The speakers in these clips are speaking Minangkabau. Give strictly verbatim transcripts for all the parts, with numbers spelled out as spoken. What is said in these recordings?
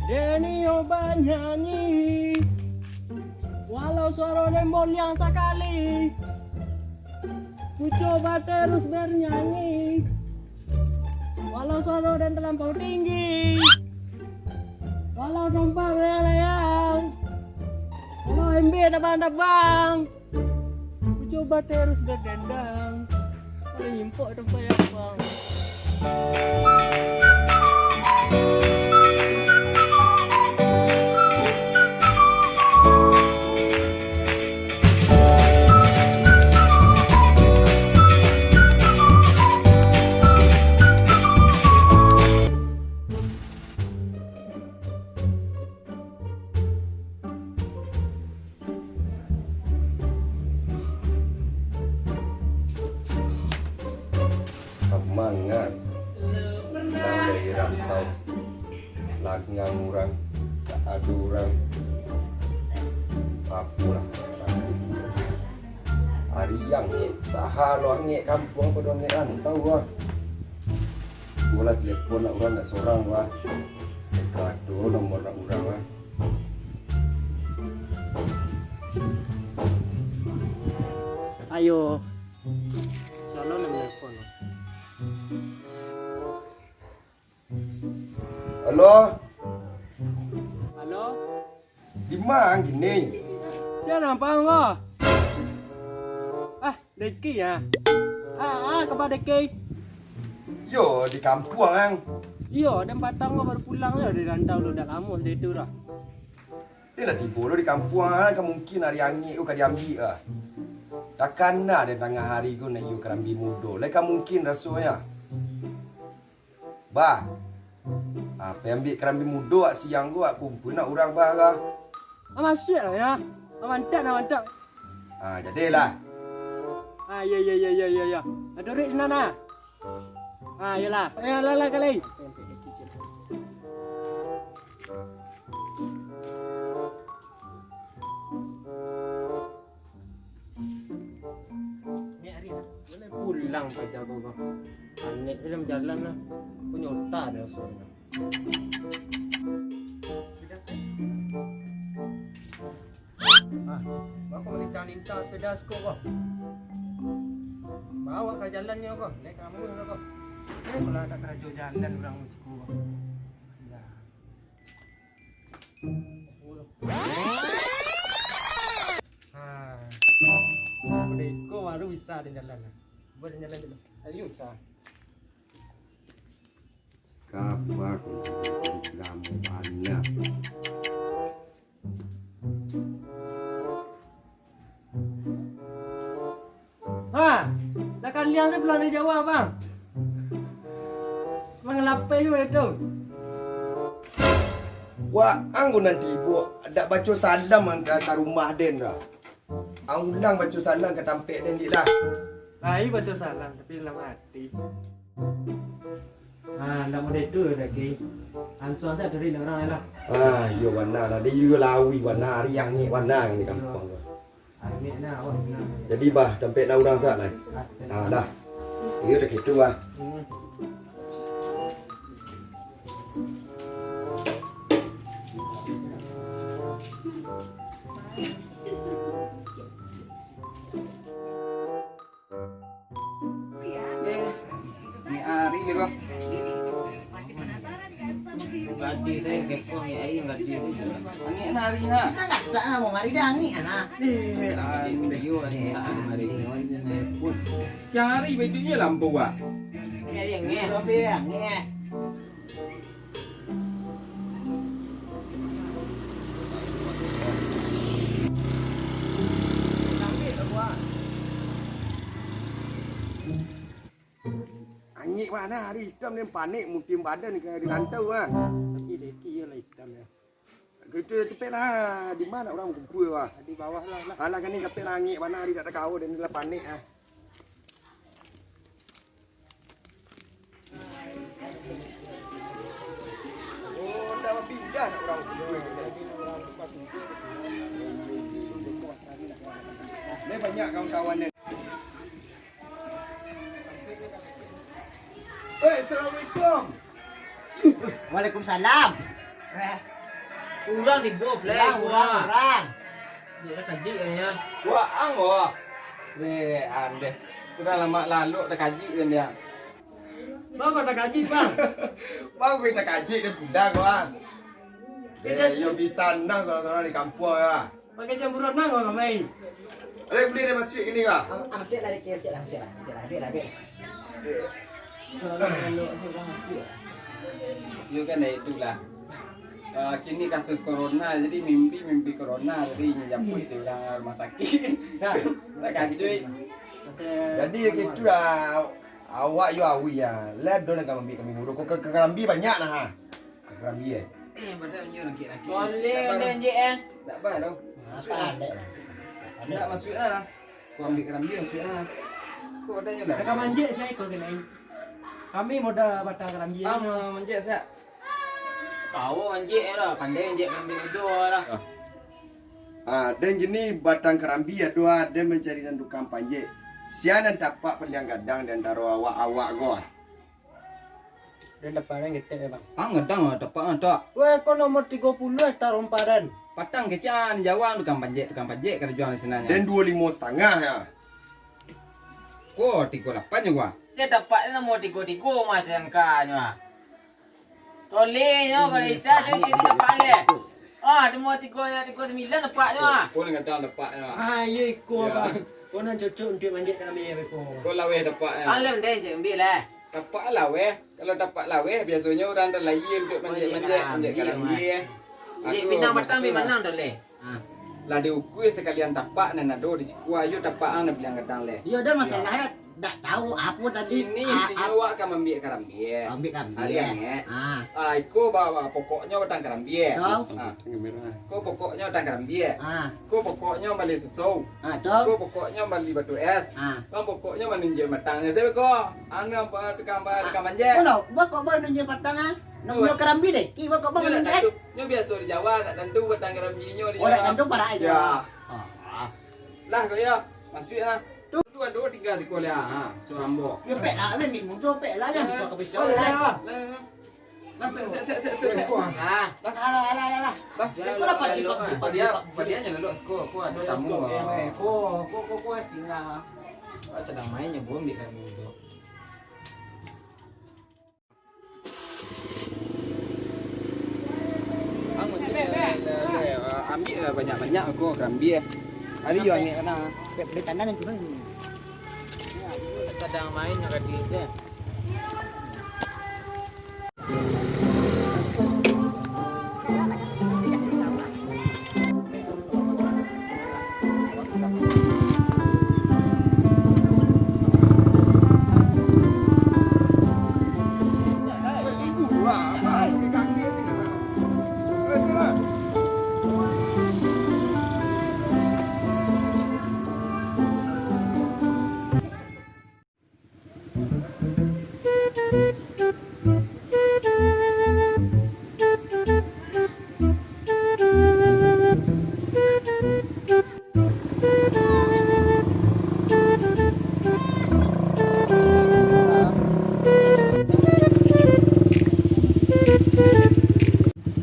Denny Oba nyanyi, walau suaro den boliang sakali, ku cubo taruih bernyanyi, walau suaro den talampau tinggi, walau dompa balayang-layang, walau embek tabang-tabang. Ku cubo taruih badendang, paling impok dek Payah Bang. Mangat urang dari rantau, langang urang, tak ado urang. Apolah carano. Ari angek, saha lo angek kampuang pado angek rantau lah. Bolah telepon nak urang nak sorang lah. Ka ado nomor nak urang lah. Ayo. Calon yang nelpon. Halo. Halo. Di ma ang kini? Sia nan paham ko? Ah, Deki ya. Ah, ah, kaba Deki? Yo, di kampuang ang. Iyo, den patang ko baru pulang yo dari rantau lo, dak lamo sudah itu dah. Den lah tibo lo di kampuang ang, ka mungkin ari angek ko ka diambiak ah. Takana den tangah ari ko nak iyo karambia mudo, lai ka mungkin rasonyo. Bah, apo ambiak karambia mudo wak siang ko, wak kumpua nak urang bah lah. Ah, masuak lah ya. Ah, mantap lah, mantap. Ah, jadilah. Ah, ya, ya, ya, ya, ya, ya. Adurik sinan ah. Ah, iyolah. Eh, lah, lah, kalai. Pulang paja ko, ko. Anek tu dalam jalan lah. Punyo utak ado suaro. Ah, baa kok malintang-lintang sepeda siko ko? Bawa ka jalannyo ko, naik ka ambuih ko. Eh, kalau ado karajo jalan urang siko ko. Alah. Ha. Beko baru bisa den jalan. Buek den jalan dulu. Ayo, bisa. Kapa ko lamo bana. Ha, dah kaliang tu pulang dari Jawa, Bang. Mangalapeh je baliak tu. Wak, ang ko nan tibo, dak baco salam ang ka, ka rumah den dah. Ang ulang baco salam ka tampek den, dik lah. Lai baco salam, tapi dalam ati. Ha, ndak model tu lagi. Ansuang sajo dari urang lah. Ah, iyo bana lah. Dia juga lawi bana, ari angek bana di kampuang tu. Angek nah, awak nah. Jadi bah, tampek nah urang sak lah. Ah, dah. Iyo dah kitu bah. Hmm. Eh, ni ari ko. Gadih sajo keko, ni ari gadih sajo. Angek na ari ha. Kita gasak lah, mau mari dah angek ah. Eh, ari video gasak hari. Siang hari bedonyo lampu ah. Ni ari angek. Tapi angek. Angek bana ari itam, den panek mutim badan ka di rantau ah. Tapi deki iyo lah itam yo. Kito yo cepek lah, di ma urang bakumpua ah. Di bawah lah, lah. Alah kini capek lah, angek bana ari dak takawa, den lah panek ah. Oh, dah bapindah nak urang. Ni banyak kawan-kawan ni. Eh, assalamualaikum. Waalaikumsalam. Eh, Urang di bawah, Flex. Urang, urang, urang. Dia dah kajik kan, ya. Wah, ang, wah. Weh, andeh. Sudah lama lalu dah kajik kan dia. Bang, kau dah kajik, Bang? Bang, kau dah kajik, dia pulang, wah. Eh, yo bisa nang sorang-sorang di kampuang, ya. Pakai jamburan nang, Bang, main. Ada boleh dia masuk ke ni, Bang? Am-, am, siap lah, Dek, siap lah, siap lah, siap lah, habis lah, habis lah. Yo kan dah itulah. Ah, kini kasus corona, jadi mimpi-mimpi corona, jadi inyo japuik di urang rumah sakik. Nah, tak kacui. Jadi gitu lah, awak yo awih ya. Lah ado nan ka maambiak kami mudo. Ko ka, ka, karambia banyak nah. Ka karambia, eh. Eh, padahal inyo laki-laki. Boleh, tak apa onde lah. Anjek, eh. Tak apa doh. Apa, Dek? Tak masuk lah. Ko ambiak karambia masuk lah. Ko ado nyo lah. Ka manjek sia iko kini. Kami modal batang karambia. Ah, ma-, manjek sia. Kau anjek lah, pandai anjek karambia mudo lah. Ah. Ah, den gini batang karambia ado ah, den mancari nan tukang panjek. Sia nan tapak paliang gadang di antaro awak-awak ko ah. Den tapak nan ketek, Bang. Ah, gadang lah tapak nan tak. Weh, ko nomor tigo puluah eh, tarompa den. Patang kecek ah, di Jawa tukang panjek, tukang panjek karajo di sinan. Den duo limo satangah ya. Ko tigo lapan nyo gua. Dia tapak ni nomor tigo tigo, Mas, angkanyo ah. Toleh nyo, kalau bisa, cari, cari tapak leh. Ah, nomor tigo, tigo sembilan tapak nyo ah. Ko nan gadang tapak nyo ah. Ah, iyo iko, Bang. Ko nan cocok untuak manjek karambia iko. Ko laweh tapak nyo. Ah, leh, den cek ambiak lah. Tapak laweh. Kalau tapak laweh, biasonyo urang talaia untuak manjek-manjek, manjek karambia. Manjek pinang batang bi manang tu leh. Ah. Lah diukua sakalian tapak nan ado di sikua, iyo tapak ang nan paliang gadang leh. Iyo, dah masalah eh. Dak tahu apo tadi. Ini intinyo awak ka maambiak karambia. Ambiak karambia. Ari angek. Ah. Ah, iko ba-, ba-, pokoknyo batang karambia. Tahu. Ah. Ko pokoknyo batang karambia. Ah. Ko pokoknyo bali susu. Ah, tahu. Ko pokoknyo bali batu es. Ah. Bang pokoknyo manunjuak batang. Sia ko? Ang nan pa-, tukang pa-, tukang manjek. Ko lah, ba kok ba nunjuak batang ah? Namonyo karambia deh. Ki ba kok ba nunjuak. Nyo biaso di Jawa, nak tantu batang karambinyo di Jawa. Oh, nak tantu parak aja. Ya. Ah. Lah, kok iyo, masuak lah. Tu. Tu ado tingga siko lah, ha, surang bo. Yo, pek lah, ambiak mudo, pek lah, jan bisa-bisa lah. Lah, lah, lah. Lah, sek, sek, sek, sek, sek. Ah. Lah. Alah, alah, alah, alah. Lah. Iko lah, Pak Cik, Pak Cik, Pak Cik. Padiak, padiaknyo dulu, siko, ko ado tamu. Eh, ko, ko, ko, ko, tingga. Awak sadang main nyo, ambiak karambinyo. Ambiak lah banyak-banyak ko karambia. Ari yo angek kana. Di tanah nan turun. Sadang main nak gadis je.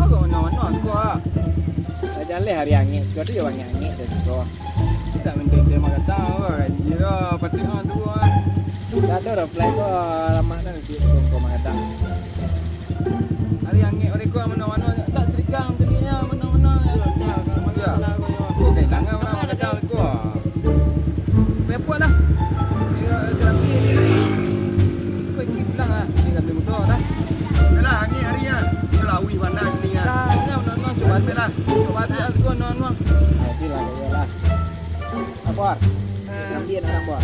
Agak mano-mano ko ah. Lah jaleh ari angek siko tu yo angek-angek tu siko. Indak minta-minta magadang, wah, iyo, patuik ah tu ah. Dak ado reply ko, lamak nan di ko magadang. Ari angek mereka mano-mano, tak serigang talinya mano-mano. Ya. Ko kehilangan urang magadang ko. Repot lah. Iyo, terapi ni. Pergi pulang lah. Ni kami mudo dah. Yalah, angin hari ah. Yalah, awih panas ni ah. Dah, dah, no, no, cuba tu lah. Cuba tu lah, no, no. Tapi lah, iyalah. Apa? Ambil nak apa?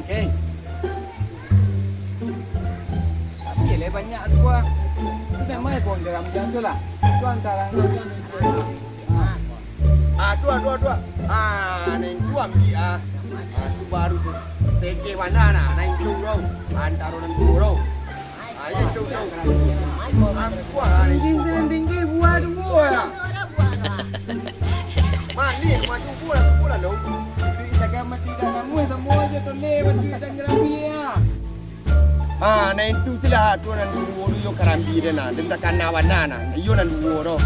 Hei. Tapi lah banyak tu, ah. Tu memang kau jalan-jalan tu lah. Tu antara kau. Ah, tu, ah, tu, ah, tu, ah. Ah, nan tu ambiak, ah. Ah, tu baru tu. Segeh bana nah, nan tu, bro. Antaro nan tu, bro. Ah, yo, tu, tu. Ah, buah, ah, nan tu. Tinggi, tinggi, buah tu, buah. Manih, maju, buah, buah, lo. Itu Instagram masih dah namuah, semua je toleh, baju dan jerami, ah. Ah, nan itu silah tu nan duo tu yo karambia den nah. Den takana bana nah. Iyo nan duo tu.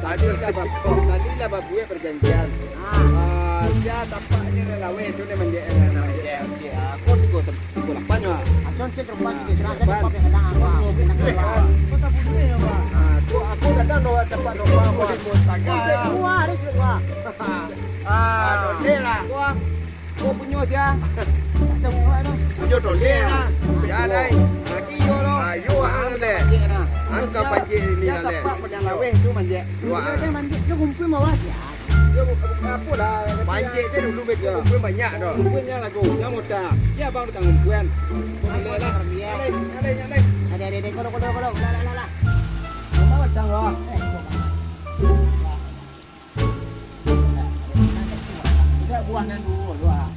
Tadi lah ba-, tadi lah babuek perjanjian. Ah, sia tapaknyo nan laweh tu nan manjek, nan manjek. Aku tigo, tigo lapan nyo. Acun cek rumah tigo serang, kan, pakai kadang apa? Ah, tu aku datang dua tapak dua apa? Wah, harus wah. Ah, boleh lah. Wah. Ko punyo sia. Punyo toleh lah. Sia lai. Lagi iyo lo. Ayo, ang leh. Ang ka pancik ni lah leh. Sia tapak padang laweh tu manjek. Wah. Sia manjek tu kumpul mawah sia. Yo, apo lah. Pancik je dulu, betul. Kumpul banyak tu. Kumpul nya lagu. Nya mudah. Ya, abang tukang kumpul. Kumpul lah. Alai, alai, alai. Ada, ada, ada. Kolo, kolo, kolo. Lah, lah, lah, lah. Rumah batang lah. Eh, buah nan duo tu, ah.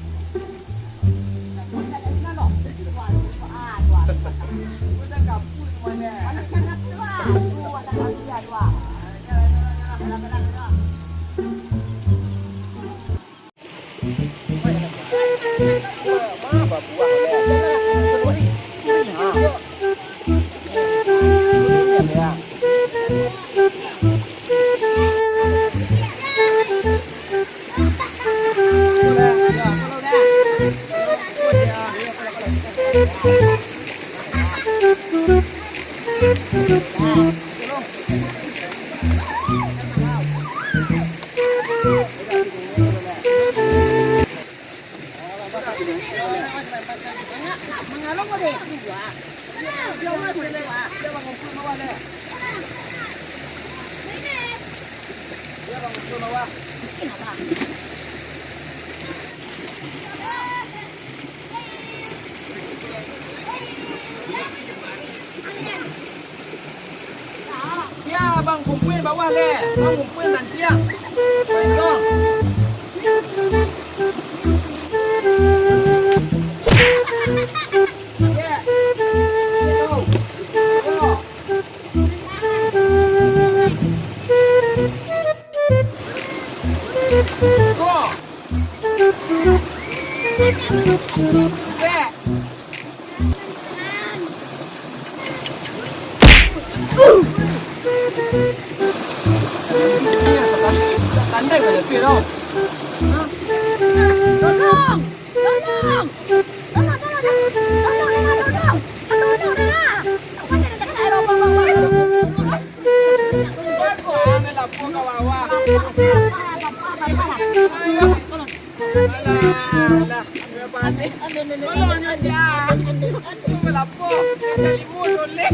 Ya, abang kumpul bawah leh. Abang kumpul nan ciang. Baik, bang. Ya. Ya, bang. Go. Tolong! Tolong! Tolong, tolong, tolong! Tolong, tolong, tolong! Tolong, tolong, tolong! Alah, alah, alah. Tolong, nyo, ya. Aduh, lapor. Limo doleh.